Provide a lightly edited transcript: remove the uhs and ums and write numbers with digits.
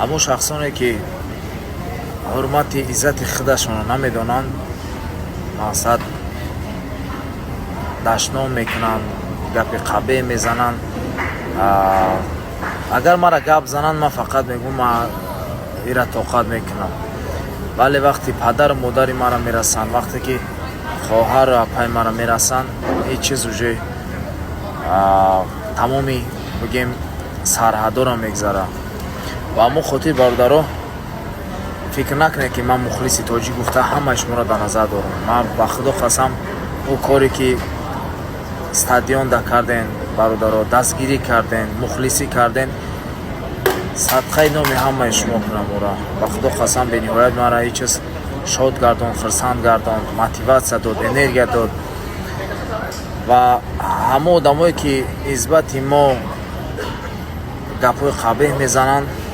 Ҳамон шахсоне, ки ҳурмати иззати худашонро намедонанд, мақсад, дашном мекунанд, гапи қабеҳ мезананд. Агар мара гап зананд, ман фақат мегӯм, ман ира тоқат мекунам, вале вақти падару модари мара мерасанд, вақте ки хоҳару апаи мара мерасанд, ҳеҷ чиз уже тамоми, бигем, сарҳадоро мегзарад. Ва ҳамон хотир, бародаро, фикр накунед, ки ман мухлиси тоҷик гуфта ҳамаи шуморо дар назар дорам. Ман, ба Худо қасам, ӯ коре ки стадионда карден, бародаро, дастгирӣ карден, мухлисӣ карден, садқаи номи ҳамаи шумо кунам ӯра. Ба Худо қасам, бениҳоят мара ҳеҷ чиз шод гардон, хурсанд гардон, мотиватсия дод, энергия дод. Ва ҳама одамое, ки нисбати мо гапҳои қабеҳ мезананд.